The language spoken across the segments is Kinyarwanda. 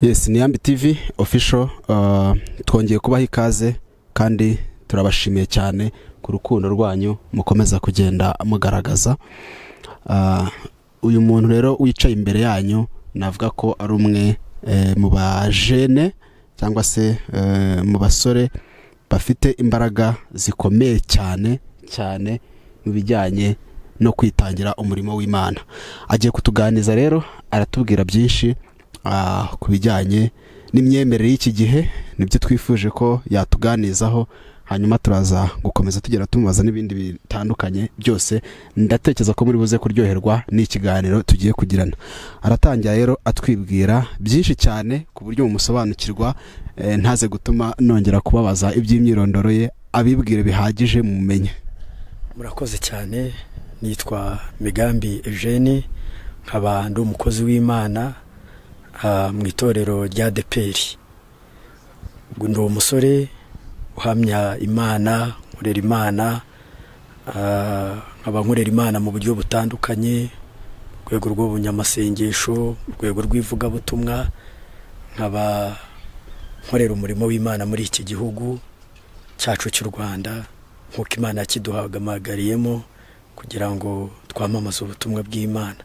Yes, ni Yambi TV official. Twongeye kubaha ikaze kandi turabashimiye cyane ku rukundo rwanyu mukomeza kugenda mugaragaza. Uyu muntu rero wicaye imbere yanyu navuga ko ari umwe mu bajene cyangwa se mu basore bafite imbaraga zikomeye cyane cyane mu bijyanye no kwitangira umurimo w'Imana. Agiye kutuganiza rero, aratubwira byinshi ku bijyanye n'imyemerere y'iki gihe, nibyo twifuje ko yatuganizaho, hanyuma turaza gukomeza tugera tumubaza n'ibindi bitandukanye byose. Ndatekereza ko muri buze kuryoherwa n'ikiganiro tugiye kugirana. Aratangira rero atwibwira byinshi cyane ku buryo mumusobanukirwa, ntaze gutuma nongera kubabaza iby'imyirondoro ye, abibwire bihagije mumenye. Murakoze cyane. Nitwa Migambi Eugene, nkaba ndi umukozi w'Imana mu itorero rya ADEPR. Ndi umusore uhamya Imana, nkorera Imana, nkaba nkorera Imana mu buryo butandukanye, rwego rw'ubunyamasengesho, rwego rw'ivugabutumwa, nkaba nkorera umurimo w'Imana muri iki gihugu cyacu cy'u Rwanda nk'uko Imana yakiduhamagariyemo kugira ngo twamamaze ubutumwa bw'Imana.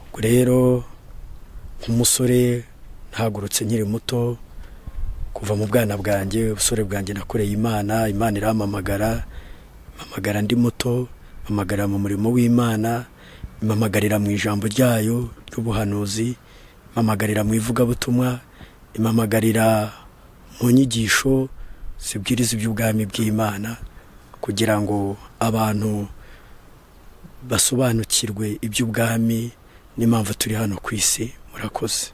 Ubwo rero nk'umusore ntagurutse nkiri muto, kuva mu bwana bwanjye, ubusore bwanjye nakoreye Imana, Imana irampamagara, impamagara ndi muto, impamagara mu murimo w'Imana, impamagarira mu ijambo ryayo ry'ubuhanuzi, impamagarira mu ivugabutumwa, impamagarira mu nyigisho zibwiriza iby'ubwami bw'Imana kugira ngo abantu basobanukirwe iby'ubwami n'impamvu turi hano ku isi. Murakoze.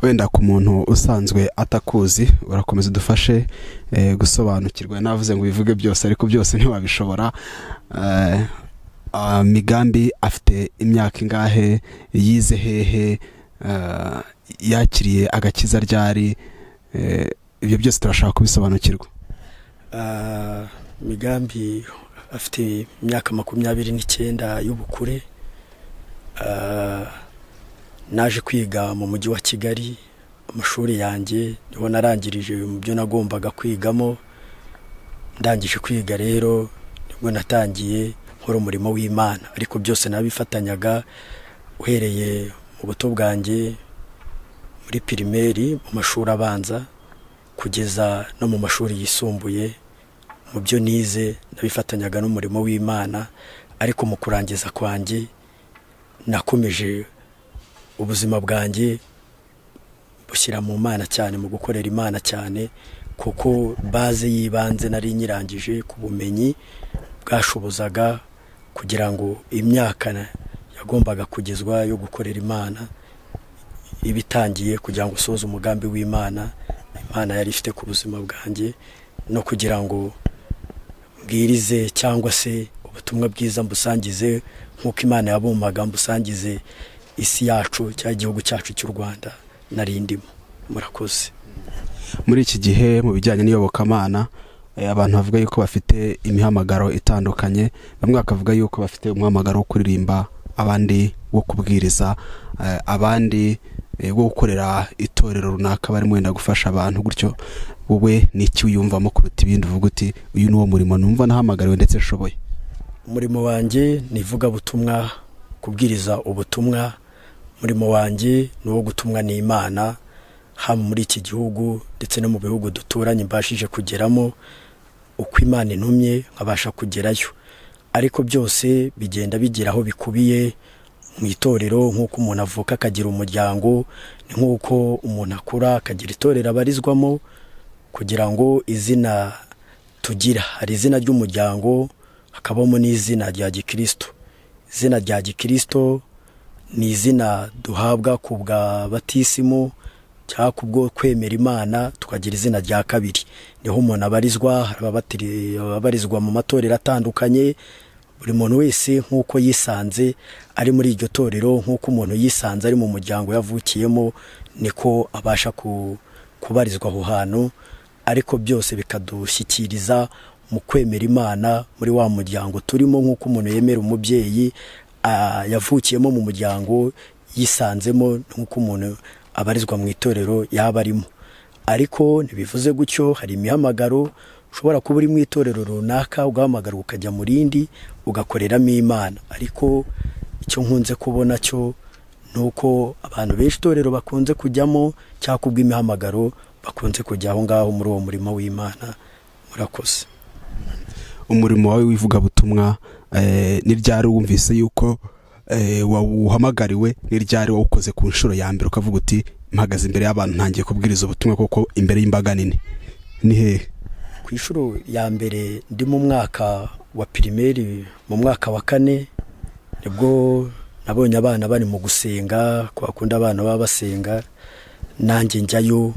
Wenda ku muntu usanzwe atakuzi, urakomeza udufashe gusobanukirwa. Navuze ngo bivuge byose ariko byose ntiwabishobora. Migambi afite imyaka ingahe, yize hehe, yakiriye agakiza ryari? Ibyo byose turashaka kubisobanukirwa. Migambi afite imyaka 29 y'ubukure. Naje kwiga mu mujyi wa Kigali, amashuri yanjye niho narangirije mu byo nagombaga kwigamo. Ndangije kwiga rero nibwo natangiye nkora umurimo w'Imana, ariko byose nabifatanyaga uhereye mu buto bwanjye muri pirimeri, mu mashuri abanza kugeza no mu mashuri yisumbuye. Mu byo nize nabifatanyaga n'umurimo w'Imana, ariko mu kurangiza kwanjye nakomeje ubuzima bwanjye bushyira mu Mana cyane, mu gukorera Imana cyane, kuko baze yibanze nari nyirangije ku bumenyi bwashobozaga kugira ngo imyaka yagombaga kugezwa yo gukorera Imana ibitangiye, kugira ngo usoze umugambi w'Imana Imana yari ifite ku buzima bwanjye, no kugira ngo mbwirize cyangwa se ubutumwa bwiza mbusangize nk'uko Imana yabumaga, mbusangize isi yacu cyangwa igihugu cyacu cy'u Rwanda narindimo. Murakoze. Muri iki gihe mu bijyanye n'iyobokamana, abantu bavuga yuko bafite imihamagaro itandukanye, bamwe bakavuga yuko bafite umuhamagaro wo kuririmba, abandi wo kubwiriza, abandi wo gukorera itorero runaka barimo wenda gufasha abantu gutyo. Wowe ni iki wiyumvamo kuruta ibindi uvuga uti uyu ni wo murimo numva nahamagariwe ndetse nshoboye? Umurimo wanjye ni ivugabutumwa, kubwiriza ubutumwa. Umurimo wanjye ni uwo gutumwa n'Imana haba muri iki gihugu ndetse no mu bihugu duturanye mbashije kugeramo, uko Imana intumye nkabasha kugerayo. Ariko byose bigenda bigira aho bikubiye mu itorero, nk'uko umuntu avuka akagira umuryango, ni nk'uko umuntu akura akagira itorero abarizwamo, kugira ngo izina tugira, hari izina ry'umuryango hakabamo n'izina rya Gikristo. Izina rya Gikristo ni izina duhabwa ku bwa batisimu cyangwa kubwo kwemera Imana, tukagira izina rya kabiri. Niho umuntu abarizwa, hari ababarizwa mu matorero atandukanye, buri muntu wese nk'uko yisanze ari muri iryo torero, nk'uko umuntu yisanze ari mu muryango yavukiyemo, niko abasha kubarizwa aho hantu. Ariko byose bikadushyikiriza mu kwemera Imana muri wa muryango turimo, nk'uko umuntu yemera umubyeyi yavukiyemo mu muryango yisanzemo, nk'uko umuntu abarizwa mu itorero yaba arimo. Ariko ntibivuze gutyo, hari imihamagaro ushobora kuba uri mu itorero runaka ugahamagarwa ukajya mu rindi ugakoreramo Imana. Ariko icyo nkunze kubona cyo nuko abantu benshi itorero bakunze kujyamo cyangwa kubw'imihamagaro bakunze kujya aho ngaho muri uwo murimo w'Imana. Murakoze. Umurimo wawe w'ivugabutumwa ni ryari wumvise yuko wawuhamagariwe? Ni ryari wawukoze ku nshuro ya mbere ukavuga uti mpagaze imbere y'abantu ntangiye kubwiriza ubutumwa koko imbere y'imbaga nini? Ni hehe? Ku inshuro ya mbere ndi mu mwaka wa primaire, mu mwaka wa 4, nibwo nabonye abana bari mu gusenga, kwa kundi abana baba basenga, nanjye njyayo,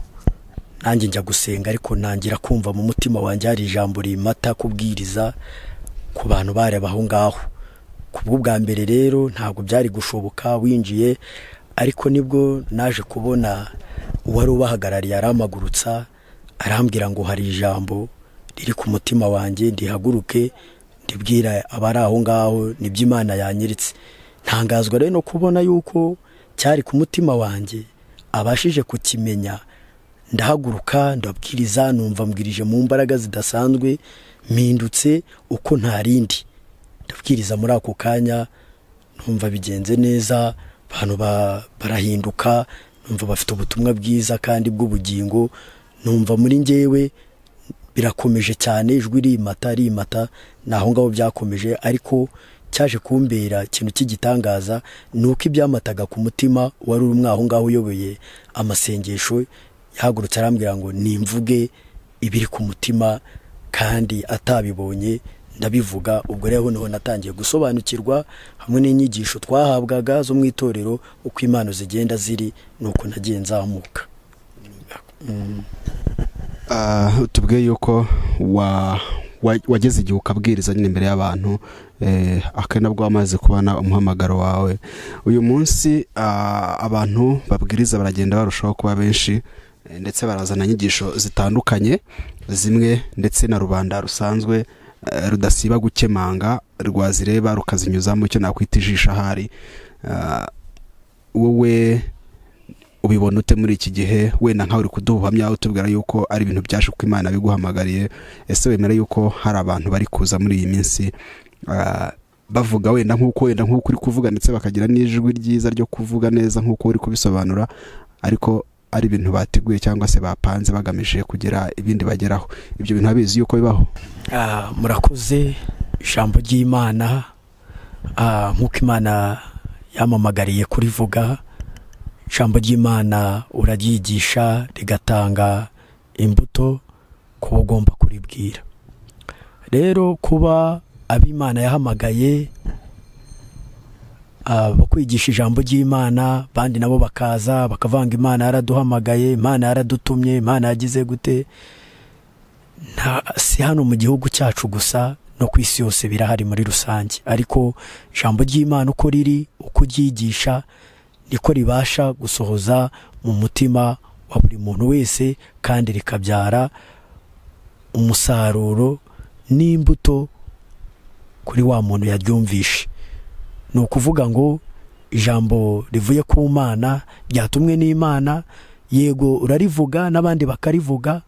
nanjye njya gusenga, ariko nangira kumva mu mutima wanjye hari ijambo rimata kubwiriza ku bantu bareba aho ngaho. Kubwo bwa mbere rero ntabwo byari gushoboka winjiye, ariko nibwo naje kubona uwari ubahagarariye aramagurutsa arambwira ngo hari ijambo riri ku mutima wanjye, ndihaguruke ndibwira abari aho ngaho nibyo Imana yanyiritse. Ntangazwa rero no kubona yuko cyari ku mutima wanjye abashije kukimenya. Ndahaguruka ndabwiriza, numva mbwirije mu mbaraga zidasanzwe, mpindutse uko ntarindi. Ndabwiriza muri ako kanya numva bigenze neza, abantu barahinduka, numva bafite ubutumwa bwiza kandi bw'ubugingo, numva muri njyewe birakomeje cyane, ijwi rimata rimata, naho ngaho byakomeje. Ariko cyaje kumbera ikintu cy'igitangaza nuko ibyamataga ku mutima wari uri mwaho ngaho uyoboye amasengesho yahagurutse arambwira ngo nimvuge ibiri ku mutima, kandi atabibonye ndabivuga. Ubwo rero niho natangiye gusobanukirwa hamwe n'inyigisho twahabwaga zo mu itorero uko impano zigenda ziri, nuko nagiye nzamuka. Tubwiye yuko wageze igihe ukabwiriza nyine imbere y'abantu, akenabwo wamaze kubona umuhamagaro wawe. Uyu munsi abantu babwiriza baragenda barushaho kuba benshi, ndetse barazana inyigisho zitandukanye zimwe ndetse na rubanda rusanzwe rudasiba gukemanga, rwazireba rukazinyuzamo icyo nakwita ijisho ahari. Wowe ubibona ute muri iki gihe? Wenda nkawe uri kuduha ubuhamya utubwira yuko ari ibintu byaje kuko Imana biguhamagariye. Ese wemera yuko hari abantu bari kuza muri iyi minsi bavuga wenda nkuko uri kuvuga, ndetse bakagira n'ijwi ryiza ryo kuvuga neza nkuko uri kubisobanura, ariko ari ibintu bateguye cyangwa se bapanze bagamije kugira ibindi bageraho? Ibyo bintu abizi yuko bibaho? Murakoze. Ijambo ry'Imana nkuko Imana yamamagariye kurivuga, ijambo ry'Imana uraryigisha rigatanga imbuto kuba ugomba kuribwira. Rero kuba ab'Imana yahamagaye bakwigisha ijambo ry'Imana, bandi nabo bakaza bakavanga Imana yaraduhamagaye, Imana yaradutumye, Imana yagize gute, si hano mu gihugu cyacu gusa, no ku isi yose birahari muri rusange. Ariko ijambo ry'Imana uko riri, uko ryigisha, niko ribasha gusohoza mu mutima wa buri muntu wese, kandi rikabyara umusaruro n'imbuto kuri wa muntu yaryumvishe. Ni ukuvuga ngo ijambo rivuye ku Mana ryatumwe n'Imana, yego urarivuga n'abandi bakarivuga,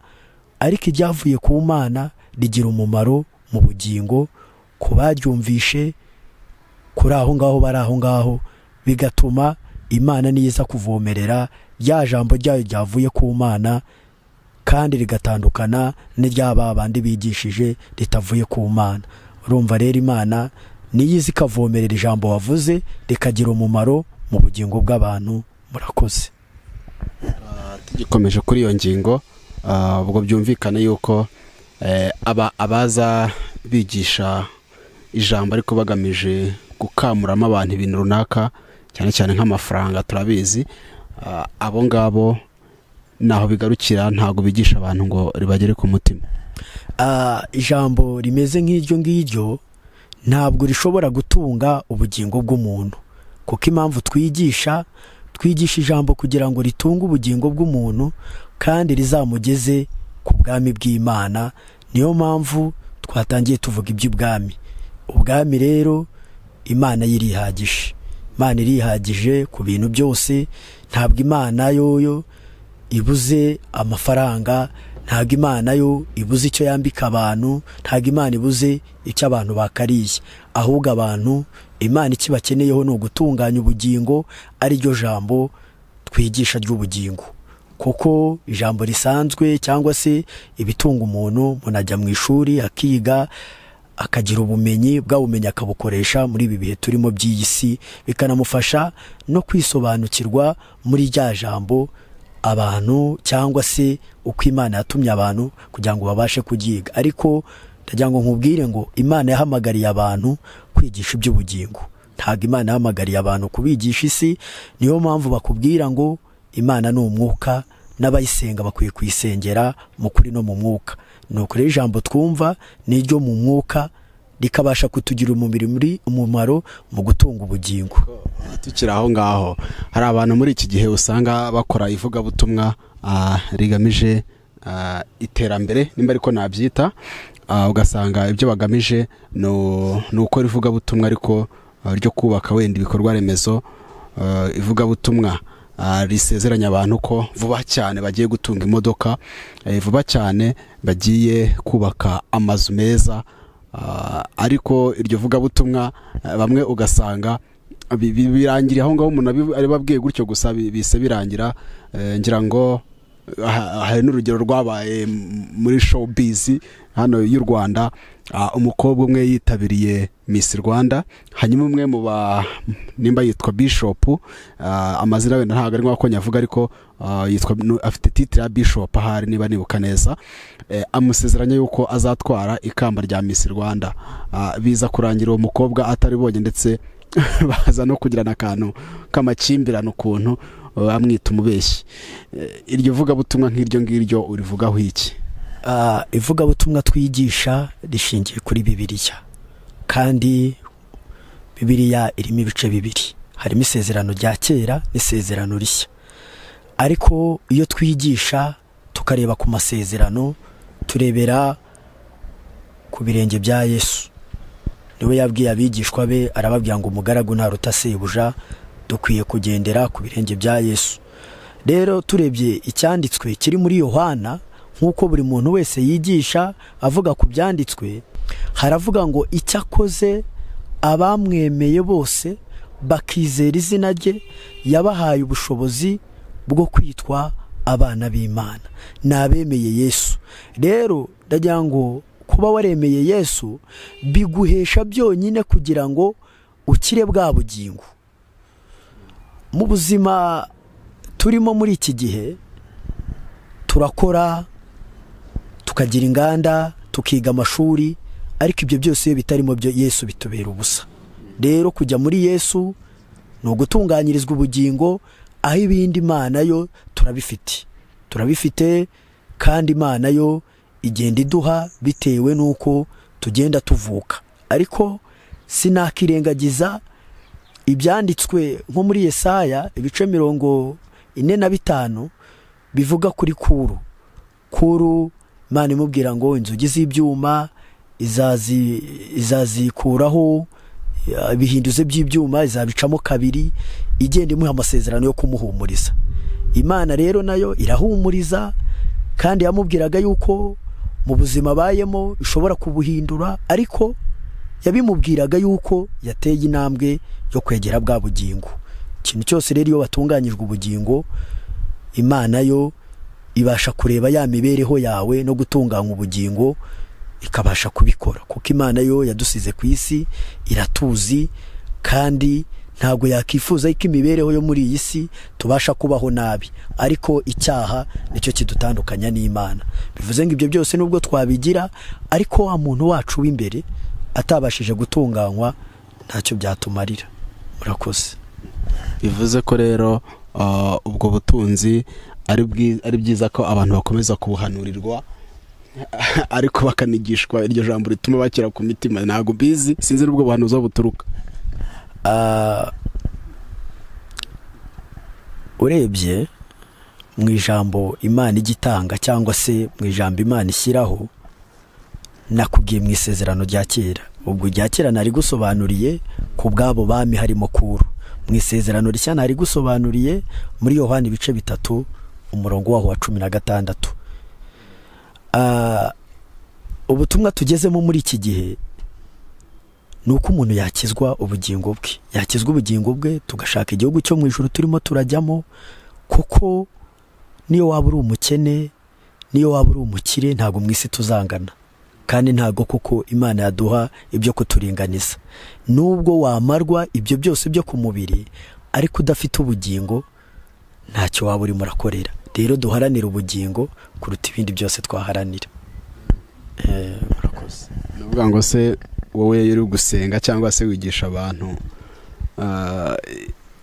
ariko iryavuye ku Mana rigira umumaro mu bugingo ku baryumvishe, kuri aho ngaho bari aho ngaho, bigatuma Imana niza kuvomerera rya jambo ryayo ryavuye ku Mana, kandi rigatandukana n'iryaba bandi bigishije ritavuye ku Mana. Urumva rero Imana niyizi ikavomerera ijambo wavuze rikagira umumaro mu bugingo bw'abantu. Murakoze. Tugikomeje kuri iyo ngingo, ubwo byumvikane yuko abaza bigisha ijambo ariko bagamije gukamuramo abantu ibintu runaka, cyane cyane nk'amafaranga turabizi, abo ngabo naho bigarukira, ntago bigisha abantu ngo ribagere ku mutima. Ijambo rimeze nk'iryo ngiryo ntabwo rishobora gutunga ubugingo bw'umuntu, kuko impamvu twigisha ijambo kugira ngo ritunge ubugingo bw'umuntu kandi rizamugeze ku bwami bw'Imana. Niyo mpamvu twatangiye tuvuga iby'ubwami. Ubwami rero Imana yirihagije, Imana irihagije ku bintu byose. Ntabwo Imana yoyo ibuze amafaranga, ntabwo Imana yo ibuze icyo yambika abantu, ntabwo Imana ibuze icyo abantu bakariye. Ahubwo abantu Imana ikibakeneyeho ni ugutunganya ubugingo, ari ryo jambo twigisha ry'ubugingo. Kuko ijambo risanzwe cyangwa se ibitunga umuntu, munajya mu ishuri akiga akagira ubumenyi, bwa bumenyi akabukoresha muri ibi bihe turimo by'iyi si, bikanamufasha no kwisobanukirwa muri rya jambo abantu cyangwa se uko Imana yatumye abantu kugira ngo babashe kugiga. Ariko ndagira ngo nkubwire ngo Imana yahamagariye abantu kwigisha iby'ubugingo, ntabwo Imana yahamagariye abantu kubigisha isi. Niyo mpamvu bakubwira ngo Imana ni umwuka, n'abayisenga bakwiye kuyisengera mu kuri no mu mwuka. Nuko rero ijambo twumva ni iryo mu mwuka, rikabasha kutugira umubiri muri umumaro mu gutunga ubugingo. Tukiri aho ngaho, hari abantu muri iki gihe usanga bakora ivugabutumwa rigamije iterambere, nimba ariko nabyita, ugasanga ibyo bagamije ni ukora ivugabutumwa ariko ryo kubaka wenda ibikorwa remezo, ivugabutumwa risezeranya abantu ko vuba cyane bagiye gutunga imodoka, vuba cyane bagiye kubaka amazu meza, ariko iryo vugabutumwa bamwe ugasanga birangira aho ngaho, umuntu ari babwiye gutyo gusa bise birangira. Ngira ngo hari n'urugero rwabaye muri showbiz hano y'u Rwanda, umukobwa umwe yitabiriye Miss Rwanda, hanyuma umwe mu ba nimba yitwa Bishop, amazina wenda ntabwo ari ngombwa ko nyavuga, ariko yitwa, afite titre ya Bishop ahari niba nibuka neza, amusezeranya yuko azatwara ikamba rya Miss Rwanda. Biza kurangira uwo mukobwa ataribonye, ndetse baza no kugirana akantu k'amakimbirane ukuntu amwita umubeshyi. Iryo vugabutumwa nk'iryo ngiryo urivugaho iki? Ivugabutumwa twigisha rishingiye kuri Bibiliya, kandi Bibiliya irimo ibice bibiri, harimo isezerano rya kera n'isezerano rishya. Ariko iyo twigisha tukareba ku masezerano, turebera ku birenge bya Yesu. Niwe yabwiye abigishwa be, arababwira ngo umugaragu ntaruta sebuja, dukwiye kugendera ku birenge bya Yesu. Rero turebye icyanditswe kiri muri Yohana, nk'uko buri muntu wese yigisha avuga ku byanditswe, haravuga ngo icyakoze abamwemeye bose bakizera izina rye, yabahaye ubushobozi bwo kwitwa abana b'Imana. N'abemeye Yesu. Rero ndagira ngo kuba waremeye Yesu biguhesha byonyine kugira ngo ukire bwa bugingo. Mu buzima turimo muri iki gihe, turakora, tukagira inganda, tukiga amashuri, ariko ibyo byose iyo bitarimo byo Yesu bitubera ubusa. Rero kujya muri Yesu ni ugutunganyirizwa ubugingo, aho ibindi Imana yo turabifite, turabifite, kandi Imana yo igenda iduha bitewe n'uko tugenda tuvuka. Ariko sinakirengagiza ibyanditswe nko muri Yesaya ibice 45 bivuga kuri Kuru. Kuru Imana imubwira ngo inzugi z'ibyuma izazikuraho, ibihinduze by'ibyuma izabicamo kabiri, igenda imuha amasezerano yo kumuhumuriza. Imana rero nayo irahumuriza, kandi yamubwiraga yuko mu buzima bayemo ishobora kubuhindura, ariko yabimubwiraga yuko yateye intambwe yo kwegera bwa bugingo. Ikintu cyose rero iyo batunganyijwe ubugingo, Imana yo ibasha kureba ya mibereho yawe no gutunganya ubugingo, ikabasha kubikora. Kuko Imana yo yadusize ku isi, iratuzi, kandi ntabwo yakifuza ko imibereho yo muri iyi si tubasha kubaho nabi. Ariko icyaha nicyo kidutandukanya n'Imana. Bivuze ngo ibyo byose nubwo twabigira, ariko wa muntu wacu w'imbere atabashije gutunganywa, ntacyo byatumarira. Murakoze. Bivuze ko rero ubwo butunzi ari byiza ko abantu bakomeza kubuhanurirwa, ariko bakanigishwa iryo jambo rituma bakira ku mitima. Ntabwo bizi, sinzi n'ubwo buhanuzi buturuka. Urebye mu ijambo Imana igitanga cyangwa se mu ijambo Imana ishyiraho, nakubwiye mu isezerano rya kera. Ubwo rya kera nari gusobanuriye ku bwabo bami harimo Kuru. Mu isezerano rishya nari gusobanuriye muri Yohani ibice 3 umurongo waho wa 16. Ubutumwa tugezemo muri iki gihe ni uko umuntu yakizwa ubugingo bwe, yakizwa ubugingo bwe tugashaka igihugu cyo mu ijuru turimo turajyamo, kuko niyo waba uri umukene, niyo waba uri umukire, ntabwo mu isi tuzangana, kandi ntabwo kuko Imana yaduha ibyo kuturinganiza. Nubwo wamarwa ibyo byose byo ku mubiri ariko udafite ubugingo ntacyo waba urimo urakorera. Rero duharanira ubugingo kuruta ibindi byose twaharanira. Murakoze. Ndavuga ngo se wowe uri gusenga cyangwa se wigisha abantu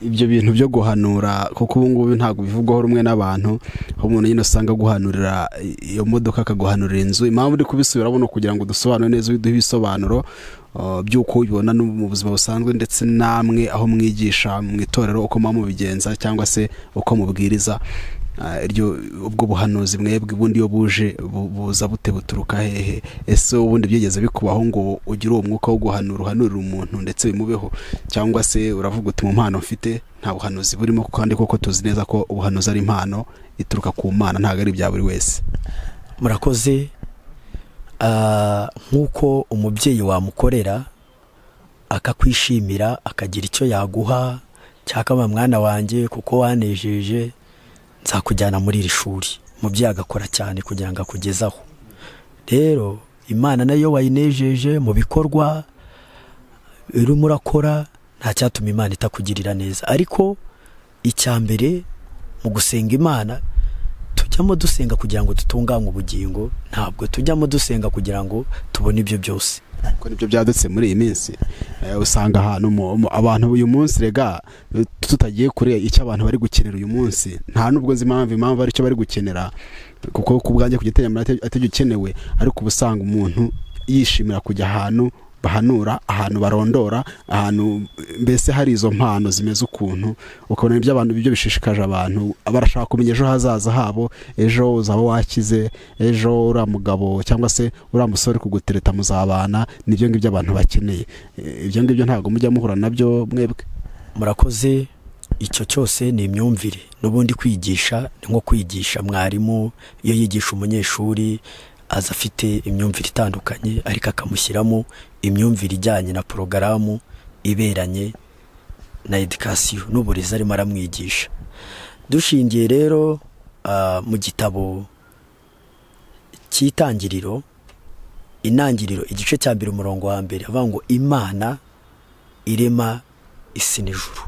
ibyo bintu byo guhanura, kuko ubu ngubu ntabwo bivugwaho rumwe n'abantu, aho umuntu nyine usanga guhanurira iyo modoka akaguhanurira inzu. Impamvu uri kubisubiramo ni ukugira ngo dusobanure neza, uduhe ibisobanuro by'uko ubibona mu buzima busanzwe, ndetse namwe aho mwigisha mu itorero uko muba mubigenza cyangwa se uko mubwiriza. Iryo ubwo buhanuzi mwebwe ubundi iyo buje buza bute, buturuka hehe? Ese ubundi byigeze bikubaho ngo ugire uwo mwuka wo guhanura, uhanurira umuntu ndetse bimubeho, cyangwa se uravuga uti mu mpano mfite nta buhanuzi burimo, kandi koko tuzi neza ko ubuhanuzi ari impano ituruka ku Mana, ntabwo ari ibya buri wese? Murakoze. Nk'uko umubyeyi wamukorera akakwishimira akagira icyo yaguha, cyakaba mwana wanjye kuko wanejeje nzakujyana muri iri shuri, umubyeyi agakora cyane kugira ngo akugezaho. Rero Imana nayo wayinejeje mu bikorwa urimo urakora, nta cyatuma Imana itakugirira neza. Ariko icya mbere mu gusenga Imana, tujyamo dusenga kugira ngo dutunganye ubugingo, ntabwo tujyamo dusenga kugira ngo tubone ibyo byose. Ko nibyo byadutse muri iyi minsi, usanga ahantu abantu uyu munsi rega tutagiye kure icyo abantu bari gukenera uyu munsi, nta nubwo nzi impamvu aricyo bari gukenera, kuko ku bwanjye ku giteye atajya ukenewe, ariko ubusanga umuntu yishimira kujya ahantu bahanura, ahantu barondora, ahantu mbese hari izo mpano zimeze ukuntu, ukabona ibyo abantu ibyo bishishikaje abantu, barashaka kumenya ejo hazaza habo, ejo uzaba wakize, ejo uriya mugabo cyangwa se uriya musore kugutereta muzabana, nibyo ngibyo abantu bakeneye. Ibyo ngibyo ntabwo mujya muhura nabyo mwebwe? Murakoze. Icyo cyose ni imyumvire. N'ubundi kwigisha ni nko kwigisha mwarimu, iyo yigisha umunyeshuri aza afite imyumvire itandukanye, ariko akamushyiramo imyumvire ijyanye na porogaramu iberanye na education n'uburezi arimo aramwigisha. Dushingiye rero mu gitabo cy'itangiriro, intangiriro igice cya 1 umurongo wa 1, avuga ngo Imana irema isi n'ijuru.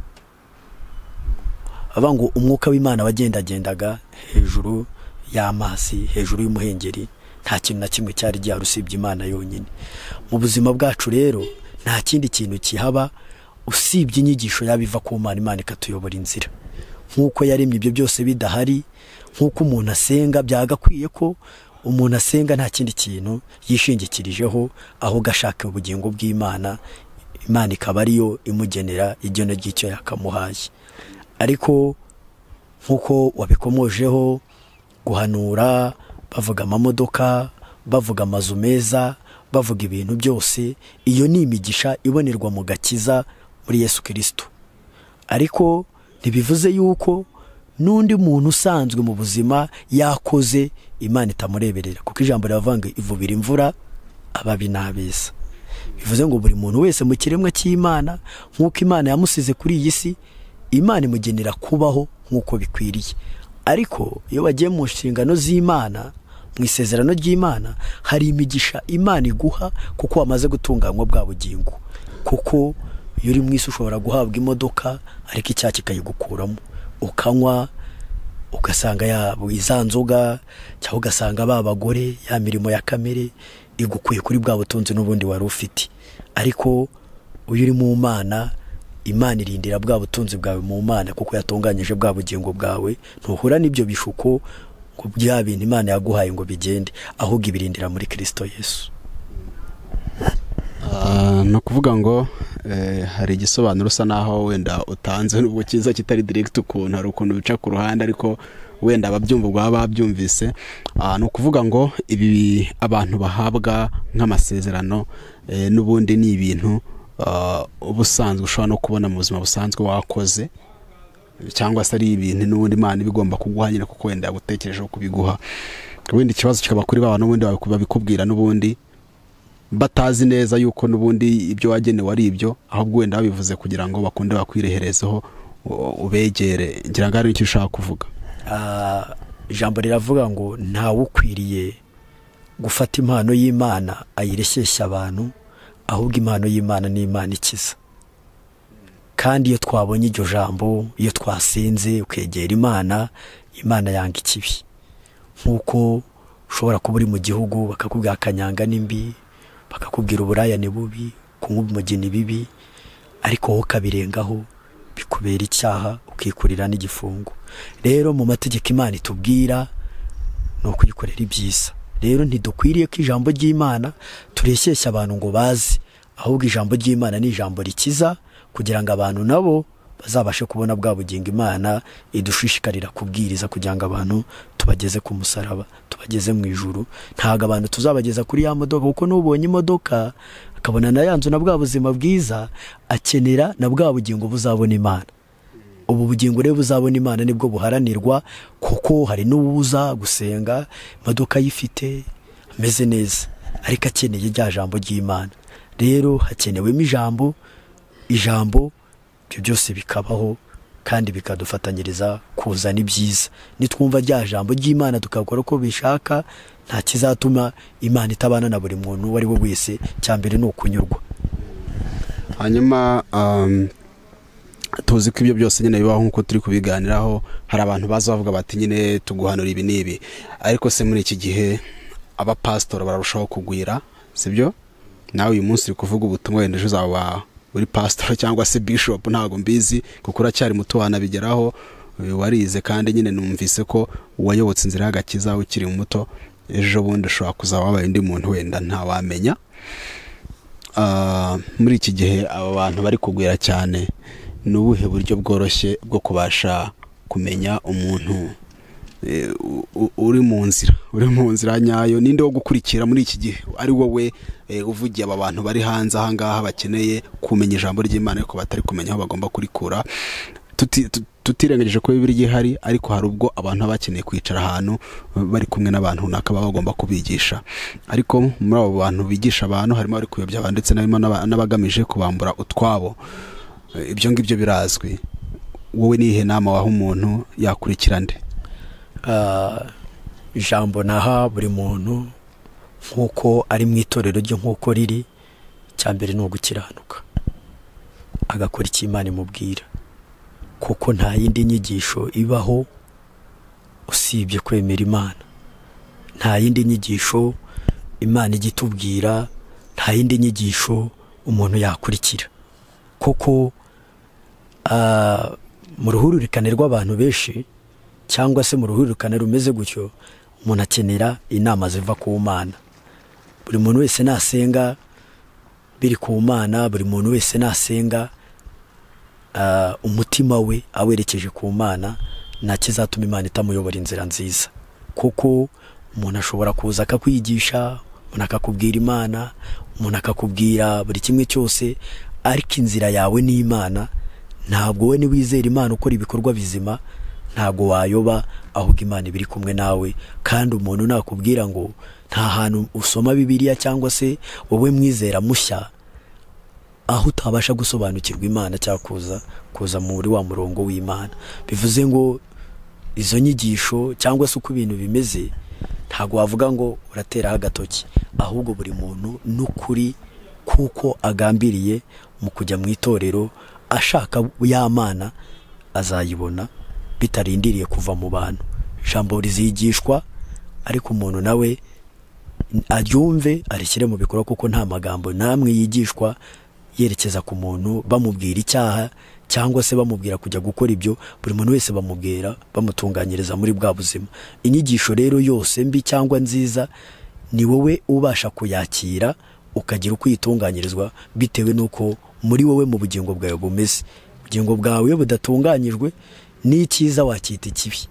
Avuga ngo umwuka w'Imana wagendagendaga hejuru y'amazi, hejuru y'umuhengeri, nta kintu na kimwe cyari gihari usibye Imana yonyine. Mu buzima bwacu rero nta kindi kintu kihaba usibye inyigisho yabiva ku Mana, Imana ikatuyobora inzira. Nk'uko yaremye ibyo byose bidahari, nk'uko umuntu asenga byagakwiye ko umuntu asenga nta kindi kintu yishingikirijeho, aho gashaka ubugingo bw'Imana, Imana ikaba ariyo imugenera igeno ry'icyo yakamuhaye. Ariko nk'uko wabikomojeho guhanura, bavuga amamodoka, bavuga amazu meza, bavuga ibintu byose, iyo ni imigisha ibonerwa mu gakiza muri Yesu Kristo. Ariko ntibivuze yuko n'undi muntu usanzwe mu buzima yakoze Imana itamureberera, kuko ijambo rivuga ivubira imvura ababi n'abeza. Bivuze ngo buri muntu wese mu kiremwa cy'Imana, nk'uko Imana yamusize kuri iyi si, Imana imugenera kubaho nk'uko bikwiriye. Ariko iyo bagiye mu nshingano z'Imana, mu isezerano ry'Imana, hari imigisha Imana iguha kuko wamaze gutunganywa bwa bugingo. Kuko iyo uri mu isi ushobora guhabwa imodoka ariko icyaha kikayigukuramo, ukanywa ugasanga yabo izanzoga, cyangwa ugasanga ba bagore ya mirimo ya kamere igukuye kuri bwa butunzi n'ubundi wari ufite. Ariko uyu uri mu Mana, Imana irindira bwa butunzi bwawe mu Mana, kuko yatunganyije bwa bugingo bwawe, ntuhura n'ibyo bishuko ngo bya bintu Imana yaguhaye ngo bigende, ahubwo ibirindira muri Kristo Yesu. No kuvuga ngo hari igisobanuro usa naho wenda utanze nubwo kiza kitari direct ukuntu hari ukuntu bica ku ruhande, ariko wenda ababyumva baba babyumvise. No kuvuga ngo ibi abantu bahabwa nk'amasezerano n'ubundi ni ibintu ubusanzwe ushobora no kubona mu buzima busanzwe wakoze, cyangwa se ari ibintu n'ubundi Imana ibigomba kuguha nyine kuko wenda yagutekerejeho kubiguha. Wenda ikibazo kikaba kuri ba bantu n'ubundi babikubwira n'ubundi batazi neza yuko n'ubundi ibyo wagenewe ari ibyo, ahubwo wenda babivuze kugira ngo bakunde bakwireherezeho ubegere. Ngira ngo hari icyo ushaka kuvuga. Ijambo riravuga ngo ntawe ukwiriye gufata impano y'Imana ayireshyeshya abantu, ahubwo impano y'Imana ni Imana ikiza. Kandi iyo twabonye iryo jambo, iyo twasenze ukegera Imana, Imana yanga ikibi. Nkuko ushobora kuba uri mu gihugu bakakubwira akanyanga nimbi, bakakubwira uburaya ni bubi, kunywa urumogi ni bibi, ariko wowe ukabirengaho bikubera icyaha ukikurira n'igifungo. Rero mu mategeko Imana itubwira ni ukuyikorera ibyiza. Rero ntidukwiriye ko ijambo ry'Imana tureshyeshya abantu ngo baze, ahubwo ijambo ry'Imana ni ijambo rikiza kugira ngo abantu nabo bazabashe kubona bwa bugingo Imana idushishikarira kubwiriza, kugira ngo abantu tubageze ku musaraba, tubageze mu ijuru. Ntago abantu tuzabageza kuri ya modoka, kuko n'ubonye imodoka akabona na ya nzu na bwa buzima bwiza, akenera na bwa bugingo buzabona Imana. Ubu bugingo rero buzabona Imana nibwo buharanirwa, kuko hari n'uwuza gusenga imodoka yifite ameze neza, ariko akeneye rya jambo ry'Imana. Rero hakenewemo ijambo, ijambo ibyo byose bikabaho kandi bikadufatanyiriza kuzana ibyiza. Nitwumva rya jambo ry'Imana tukakora uko bishaka, nta kizatuma Imana itabana na buri muntu uwo ari we wese. Cyambere ni ukunyurwa. Hanyuma tuzi ko ibyo byose nyine bibaho nkuko turi kubiganiraho. Hari abantu baza bavuga bati nyine tuguhanura ibi n'ibi, ariko se muri iki gihe abapasitori bararushaho kugwira, sibyo? Nawe uyu munsi uri kuvuga ubutumwa, wenda ejo uzaba uri pastor cyangwa se bishop, ntago mbizi kuko uracyari muto wanabigeraho, warize kandi nyine numvise ko wayobotse inzira y'agakiza ukiri muto, ejo bundi ushobora kuzaba wabaye undi muntu wenda ntawamenya. Muri iki gihe aba bantu bari kugwira cyane, ni ubuhe buryo bworoshye bwo kubasha kumenya umuntu uri mu nzira, uri mu nzira nyayo? Ninde wo gukurikira muri iki gihe ari wowe uvugiye aba bantu bari hanze aha ngaha bakeneye kumenya ijambo ry'Imana ariko batari kumenya aho bagomba kurikura? Tutirengagije ko Bibiliya ihari, ariko hari ubwo abantu bakeneye kwicara ahantu bari kumwe n'abantu runaka baba bagomba kubigisha, ariko muri abo bantu bigisha abantu harimo abari kuyobya abantu ndetse n'arimo n'abagamije kubambura utwabo. Ibyo ngibyo birazwi. Wowe nihe nama waha umuntu yakurikira nde? Ijambo naha buri muntu nkuko ari mu itorero rye nkuko riri, cyambere ni ugukiranuka, agakora icyo Imana imubwira, kuko nta yindi nyigisho ibaho usibye kwemera Imana. Nta yindi nyigisho Imana igitubwira, nta yindi nyigisho umuntu yakurikira, kuko mu ruhuririkane rw'abantu benshi cyangwa se mu ruhuririkane rumeze gutyo, umuntu akenera inama ziva ku Mana. Buri muntu wese nasenga biri ku Mana, buri muntu wese nasenga umutima we awerekeje ku Mana, nta kizatuma Imana itamuyobora inzira nziza. Kuko umuntu ashobora kuza akakwigisha, umuntu akakubwira Imana, umuntu akakubwira buri kimwe cyose, ariko inzira yawe ni Imana. Ntabwo we niwizera Imana ukora ibikorwa bizima, ntabwo wayoba, ahubwo Imana ibiri kumwe nawe. Kandi umuntu nakubwira ngo nta hantu usoma Bibiliya cyangwa se wowe mwizera mushya aho utabasha gusobanukirwa Imana cyangwa kuza muri wa murongo w'Imana, bivuze ngo izo nyigisho cyangwa se uko ibintu bimeze ntabwo wavuga ngo urateraho agatoki, ahubwo buri muntu n'ukuri kuko agambiriye mu kujya mu itorero ashaka ya Mana azayibona bitarindiriye kuva mu bantu. Ijambo rizigishwa, ariko umuntu nawe aryumve arishyire mu bikorwa, kuko nta magambo namwe yigishwa yerekeza ku muntu bamubwira icyaha cyangwa se bamubwira kujya gukora ibyo. Buri muntu wese bamubwira bamutunganyiriza muri bwa buzima. Inyigisho rero yose mbi cyangwa nziza ni wowe ubasha kuyakira ukagira uko uyitunganyirizwa bitewe nuko muri wowe mu bugingo bwawe bumeze. Ubugingo bwawe iyo budatunganyijwe n'icyiza wakita ikibi,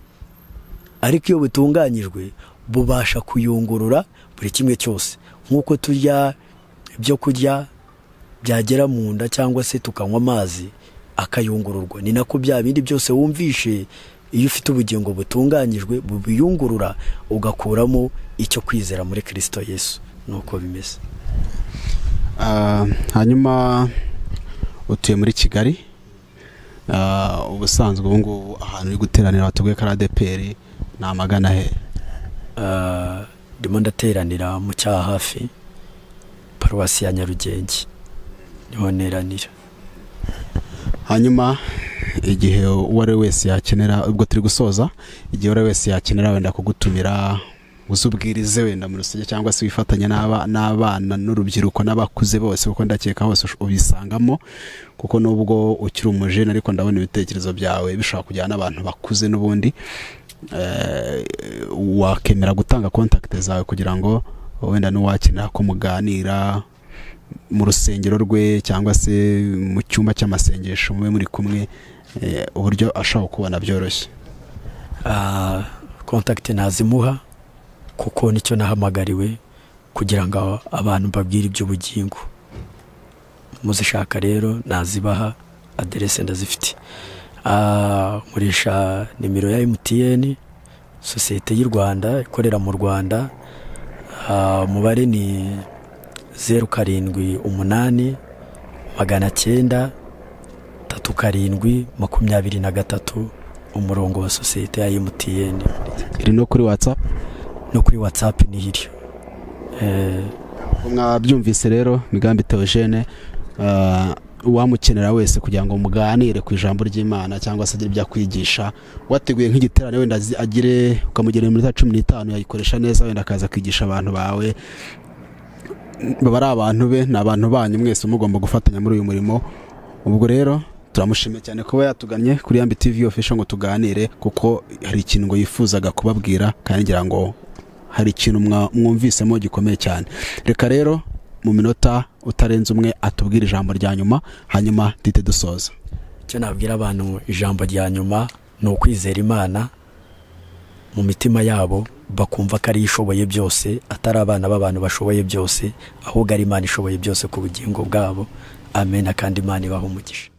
ariko iyo butunganyijwe bubasha kuyungurura buri kimwe cyose. Nkuko turya ibyo kurya Byagera mu nda cyangwa se tukanywa amazi akayungururwa. Ni nako bya bindi byose wumvishe, iyo ufite ubugingo butunganyijwe bubiyungurura ugakuramo icyo kwizera muri Kristo Yesu. Nuko bimeze. Hanyuma utuye muri Kigali, ubusanzwe ubu ngubu ahantu uri guteranira batubwiye ko ari ADEPR ni amagana he? Ndimo ndateranira mu Cyahafi, paruwasi ya Nyarugenge, niho neranira. Hanyuma igihe uwo ari wese yakenera, ubwo turi gusoza, igihe uwo ari wese yakenera wenda kugutumira uzubwirize wenda mu rusengero cyangwa se wifatanya n'abana n'urubyiruko n'abakuze bose, kuko ndakeka hose ubisangamo, kuko nubwo ukiri umujene ariko ndabona ibitekerezo byawe bishobora kujyana n'abantu bakuze n'ubundi, wakemera gutanga contact zawe kugira ngo wenda n'uwakenera ko muganira mu rusengero rwe cyangwa se mu cyumba cy'amasengesho mube muri kumwe, uburyo ashobora kubona byoroshye. Contact nazimuha kuko nicyo nahamagariwe, kugira ngo abantu babwire iby'ubugingo. Muzishaka rero nazibaha, aderese ndazifite. Nkoresha nimero ya MTN, sosiyete y'u Rwanda ikorera mu Rwanda. Umubare ni 078 900 37 23, umurongo wa sosiyete ya MTN. Iri no kuri WhatsApp? No kuri WhatsApp ni hiryo. Mwabyumvise rero, Migambi Theogene, uwamukenera wese kugira ngo muganire ku ijambo ry'Imana cyangwa se agire ibyo akwigisha, wateguye nk'igiterane wenda agire ukamugenera iminota 15 yayikoresha neza, wenda akaza kwigisha abantu bawe, baba ari abantu be, ni abantu banyu mwese mugomba gufatanya muri uyu murimo. Ubwo rero turamushimiye cyane kuba yatugannye kuri Yambi TV Official ngo tuganire, kuko hari ikintu ngo yifuzaga kubabwira kandi ngira ngo hari ikintu mwumvisemo gikomeye cyane. Reka rero mu minota utarenze umwe atubwira ijambo rya nyuma, hanyuma dite dusoza. Icyo nabwira abantu ijambo rya nyuma ni ukwizera Imana mu mitima yabo, bakumva ko ari ishoboye byose, atari abana b'abantu bashoboye byose, ahubwo ari Imana ishoboye byose ku bugingo bwabo. Amen. Kandi Imana ibahe umugisha.